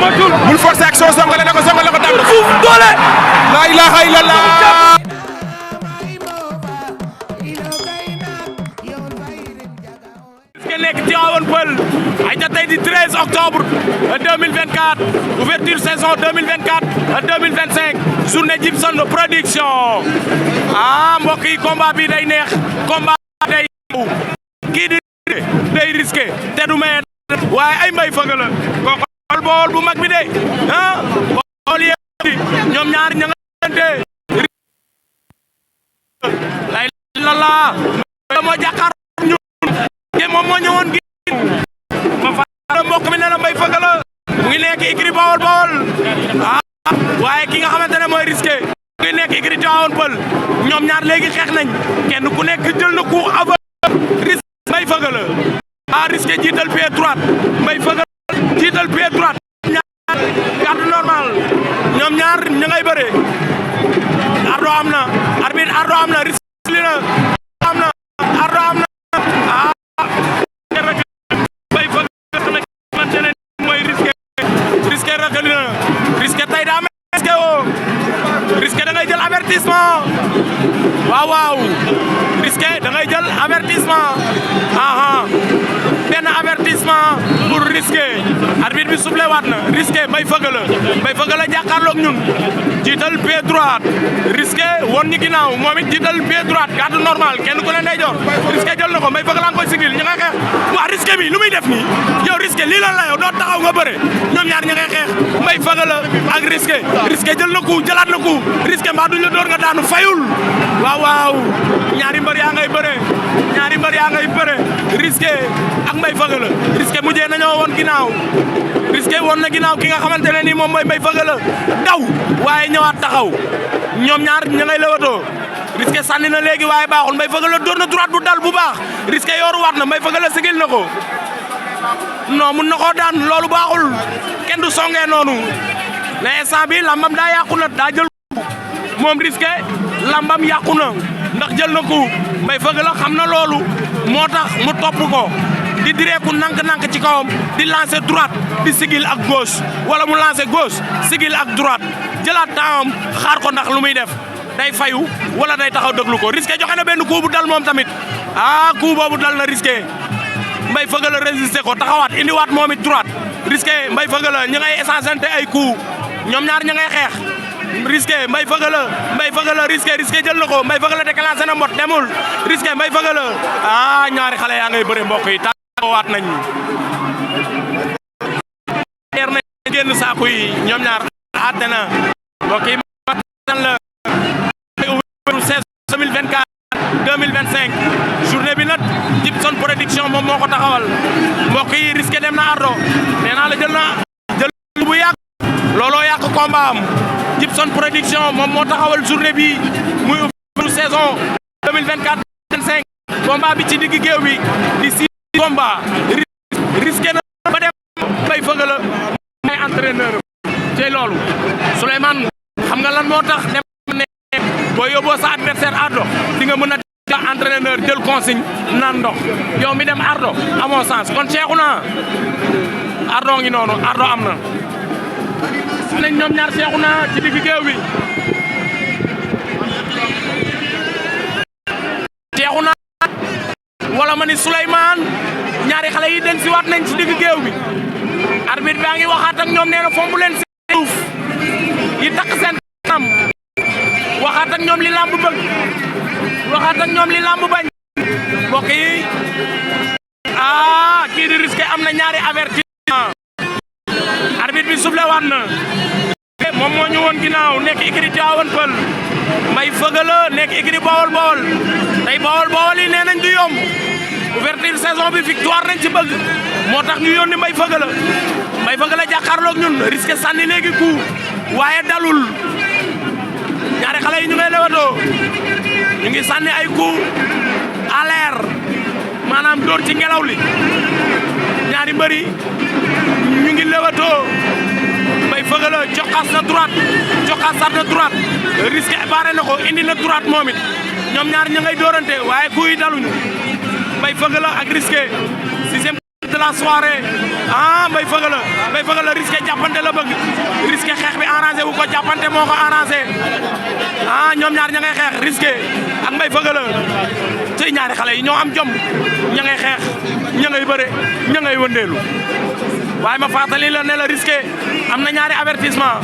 matul bul forcer action songale na ko daan na suuf doole la ilaha illallah nekk Tivaouane Peulh ay ta tey di 13 octobre 2024 ouverture saison 2024-2025 journée Djibson production mbokk yi combat bi day neex combat day kii di day risqué te du may waaye ay mbay fëgg la ko bool bu mag bi de bool yi ñoom ñaar ña nga lay lala moo jàkkaar moom moo ñëwoon gi ma fa mbokk mi nee na mbay fëgg la mu ngi nekk écurie Bawol waaye ki nga xamante ne mooy risqué mu ngi nekk écurie Tivaouane Peulh ñoom ñaar léegi xeex nañ kenn ku nekk jël na coup avant risqué mbay fëgg la risqué jiital pied droite mbay fëgg la jiital pied droite ñaar garde normal ñoom ñaar ña ngay bëre ardo am na arbitre ardo am na risqué li na am na ardo am na risqué da ngay jël avertissement waaw risqué da ngay jël avertissement benn avertissement pour risqué arbitre bi soufflé waat na risqué mbay fëgg la jàkkaarloog ñun jiital pied droite risqué won ñi ginnaaw moom it jiital pied droite garde normal kenn ku ne ndeyjoor risqué jël na ko mbay fëgg la nga koy sigil ña ngay xeex waa risqué bi lu muy def nii yow risqué lii lan la yow doo taxaw nga bëre ñoom ñaar ña ngay xeex mbay fëgg la ak risqué jël na ko jëlaat na ko risqué mbaa duñ la door nga daanu fayul waaw ñaari mbër yaa ngay bëre risqué ak mbay fëgg la risqué mujjee nañoo woon ginnaaw risqué woon na ginnaaw ki nga xamante ne nii moom mooy mbay fëgg la daw waaye ñëwaat taxaw ñoom ñaar ña ngay lewatoo risqué sànni na léegi waaye baaxul mbay fëgg la door na droite bu dal bu baax risqué yooru waat na mbay fëgg la sigil na ko non mun na koo daan loolu baaxul kenn du songee noonu mais instant bi lambam daa yàqu na daa jël moom risqué lambam yàqu na ndax jël na ko mbay fëgg la xam na loolu moo tax mu topp ko di direeku nank-nank ci kawam di lancer droite di sigil ak gauche wala mu lancer gauche sigil ak droite jëlaat temps xaar ko ndax lu muy def day fayu wala day taxaw déglu ko risqué joxe na benn coup bu dal moom tamit coup boobu dal na risqué mbay fëgg la résister ko taxawaat indiwaat moom it droite risqué mbay fëgg la ña ngay échangeante ay coup ñoom ñaar ña ngay xeex risqué mbay fëgg la risqué jël na ko mbay fëgg la déclenché na mbot demul risqué mbay fëgg la ñaari xale yaa ngay bëre mbokk yi waat nañ teer na génn saaku yi ñoom ñaar àtte na mbokk yi tan la 2024 2025 journée bi nag Djibson production moom moo ko taxawal mbokk yi risqué dem na ardo nee naa la jël bu yàgg looloo yàq combat am Djibson production moom moo taxawal journée bi muy ouverture saison 2024-2025 combat bi ci digg géew bi di combat risqué na ba dem mbay fëgg la ay entraîneur tey loolu Souleymane xam nga lan moo tax dem ne boo yóbboo sa adversaire ardo di nga mën a entraîneur jël consigne naan ndox yow mi dem ardo amoo sens kon Cheikhouna ardo ngi noonu ardo am na nañ ñoom ñaar Cheikhouna ci digg géew bi Cheikhouna wala ma ni Souleymane ñaari xale yi den si waat nañ ci digg géew bi arbitre baa ngi waxaat ak ñoom nee na fombu leen si suuf yi takk seen kanam waxaat ak ñoom li lamb bëgg waxaat ak ñoom li lamb bañ mbokk yi kii di risqué am na ñaari avertissement arbitre bi soufflé waat na moom moo ñu woon ginnaaw nekk écurie Tivaouane Peulh mbay fëgg la nekk écurie Bawol tey Bawol yi nee nañ du yomb ouverture saison bi victoire nañ ci bëgg moo tax ñu yónni mbay fëgg la jàkkaarloog ñun risqué sànni léegi coup waaye dalul ñaari xale yi ñu ngay lewatoo ñu ngi sànni ay coup à l'air maanaam dóor ci ngelaw li ñaari mbëri ñu ngi lewatoo mbay fëgg la joxaas na droite risqué barré na ko indi na droite moom it ñoom ñaar ñu ngay dóorante waaye coup yi daluñu mbay fëgg la ak risqué sixième la soirée ah Mbaye Feugeula risqué jàppante la bëgg risqué xeex bi arrangé wu ko jàppante moo ko arrangé ah ñoom ñaar ña ngay xeex risqué ak Mbaye Feugeula tey ñaari xale yi ñoo am jom ña ngay xeex ña ngay bëre ña ngay wëndeelu waaye ma fàttali la ne la risqué am na ñaari avertissement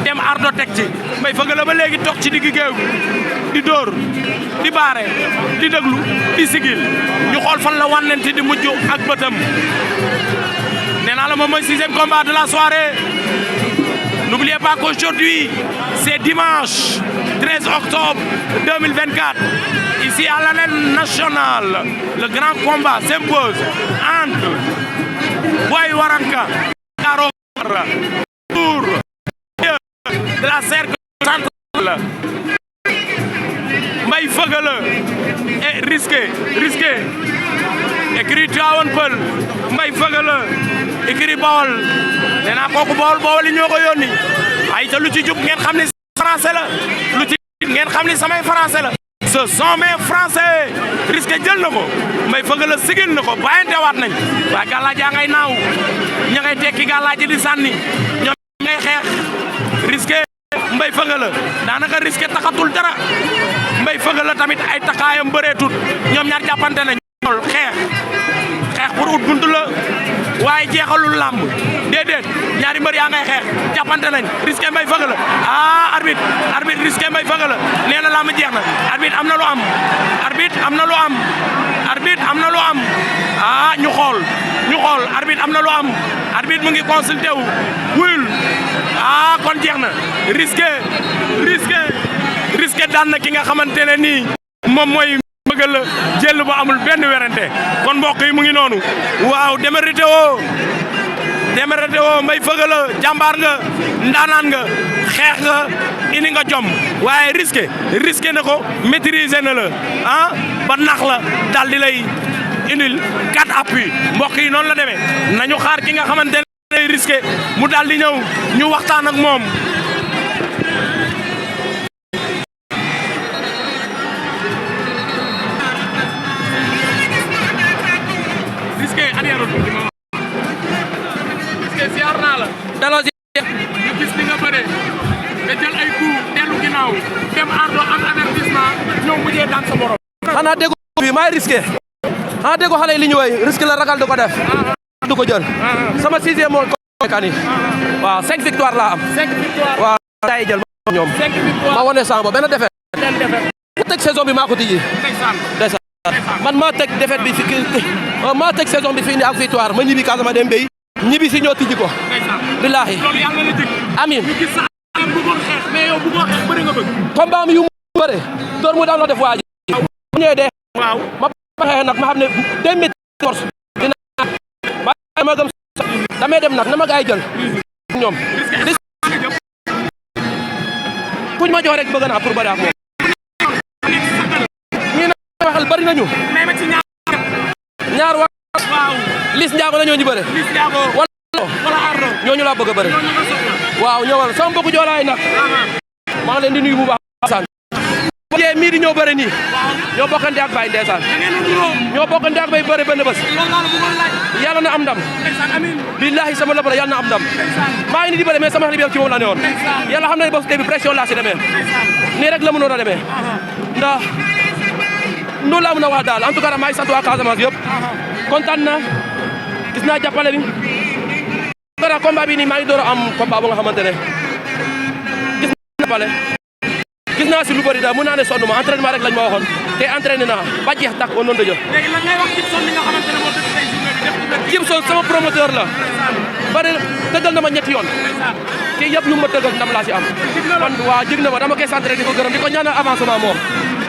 dem ardo teg ci Mbaye Feugeula ba léegi toog ci digg géew di dóor di baare di déglu di sigil ñu xool fan la wànnenti di mujj ak bëtam nee naa la moom mooy 6e combat de la soirée. N'oubliez pas qu'aujourd'hui c'est dimanche 13 octobre 2024 ici à l'arène nationale le grand combat s'impose entre Boy Waranka pour de la cercle centrale Mbaye Feugeula et risqué écrit Tivaouane Peulh Mbaye Feugeula écrit Bawol nee naa kooku Bawol yi ñoo ko yónni ay te lu ci jub ngeen xam ni français la lu ci ngeen xam ni samay français la ce sont mes français risqué jël na ko Mbaye Feugeula sigil na ko bàyyante waat nañ waaye gàllaaj yaa ngay naaw ña ngay tekki gàllaaj di sànni ñoom ngay xeex risqué Mbaye Feugeula daanaka risqué taxatul dara Mbaye Feugeula tamit ay taxaayam bëreetut ñoom ñaar jàppante nañ xeex pour ut buntu la waaye jeexalul làmb déedéet ñaari mbër yaa ngay xeex jàppante nañ risqué Mbaye Feugeula ah arbitre risqué Mbaye Feugeula nee na làmb jeex na arbitre am na lu am arbitre am na lu am ah ñu xool arbitre am na lu am arbitre mu ngi consulté wu wuyul ah kon jeex na risqué daan na ki nga xamante ne nii moom mooy Feugeula jël ba amul benn werante kon mbokk yi mu ngi noonu waaw démérité woo Mbaye Feugeula jàmbaar nga ndaanaan nga xeex nga indi nga jom waaye risqué na ko maîtriser na la ah ba nax la daal di lay indil 4 appuis mbokk yi noonu la demee nañu xaar ki nga xamante ne lay risqué mu daal di ñëw ñu waxtaan ak moom. daloo si ñu gis li nga bëree nga jël ay coup dellu ginnaaw dem ardo am avertissement ñëw mujjee daan sa borom. xanaa déggu bi maay risqué xanaa déggu xale yi li ñu woy risque la ragal du ko def du ko jël sama 6e moo kan yi waaw 5 victoire laa am 5 victoire waaw day jël ñoom 5 victoire ma wane sama benn defet teg saison bi maa ko tijji man maa teg defet bi fi maa teg saison bi fi indi ak victoire ma ñibbi Casamance dem béy ñibbi si ñoo tijji ko billahi loolu yàlla la jig amiin ñu gis sa am bëggoon xeex mais yow bëggoo xeex bëri nga bëgg combat yu mu bëre door mu daan la def waa ji bu ñëwee dee waaw ma xeex nag ma xam ne day métti force dina ma gëm damay dem nag na ma gaay jël ñoom kuñ ma jox rek bëgg naa pour bëri ak moom ñi na waxal bëri nañu mais ma ci ñaar waaw Liss Ndiago la ñooñu bëre Liss Ndiago wala ardo ñooñu laa bëgg a bëre waaw ñëwal sama mbokku joolaay nag maa ngi leen di nuyu bu baax saan jee mii di ñoo bëre nii ñoo bokkante ak Baye ndeysaan ñoo bokkante ak Baye bëre benn bés yàlla na am ndam billahi sama la yàlla na am ndam maa ngi ni di bëre mais sama xel bi ci moom la ne woon yàlla xam na ne bés tey bi pression laa si demee nii rek la mënoon a demee ndax noonu laa mën a wax daal en tout cas maa ngi sant waa Casamance yëpp kontaan na gis naa jàppale bi dara combat bi nii maa ngi door a am combat bu nga xamante ne gis naa jàppale gis naa si lu bëri daal mun naa ne sonn ma entraînement rek lañ ma waxoon te entraîné naa ba jeex tàkk on noonu de jël. léegi lan ngay wax Djibson mi nga xamante ne moo dëgg tey journée bi def Djibson sama promoteur la bari tëggal na ma ñetti yoon te yëpp ñu ma tëggal ndam laa si am kon waaw jig na ma dama koy sant rek di ko gërëm di ko ñaanal avancement moom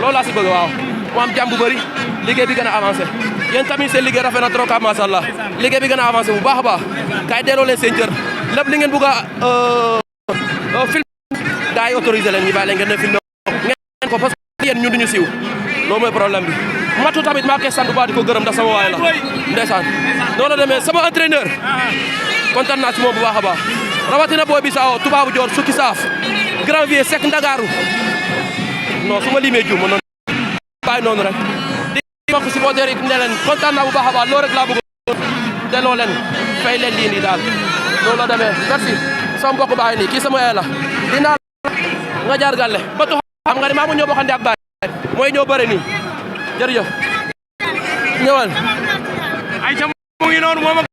loolu laa si bëgg waaw mu am jàmm bu bëri liggéey bi gën a avancé yéen tamit seen liggéey rafet na trop ka macha allah liggéey bi gën a avancé bu baax a baax kay delloo leen seen cër lépp li ngeen bëgg a film gars yi autorisé leen ñu bàyyi leen ngeen ne filmé ngeen ko parce que yéen ñun duñu siiw loolu mooy problème bi matu tamit maa koy sant bu baax di ko gërëm ndax sama waay la ndeysaan noonu la demee sama entraîneur kontaan naa si moom bu baax a baax rawatina booy bi sao tubaabu joor sukki saaf grand vieux sec ndagaaru non su ma limee juum noonu bàyyi noonu rek di bokk supporter yi ne leen kontaan naa bu baax a baax loolu rek laa bëgg delloo leen fay leen lii nii daal loolu la demee merci sama mbokk baax nii kii sama yaay la dinaa nga jaar gàlle ba tu xam nga ne maa mu ñoo bokkante ak baay mooy ñoo bëre nii jërëjëf ñëwal ay ca mu ngi noonu moom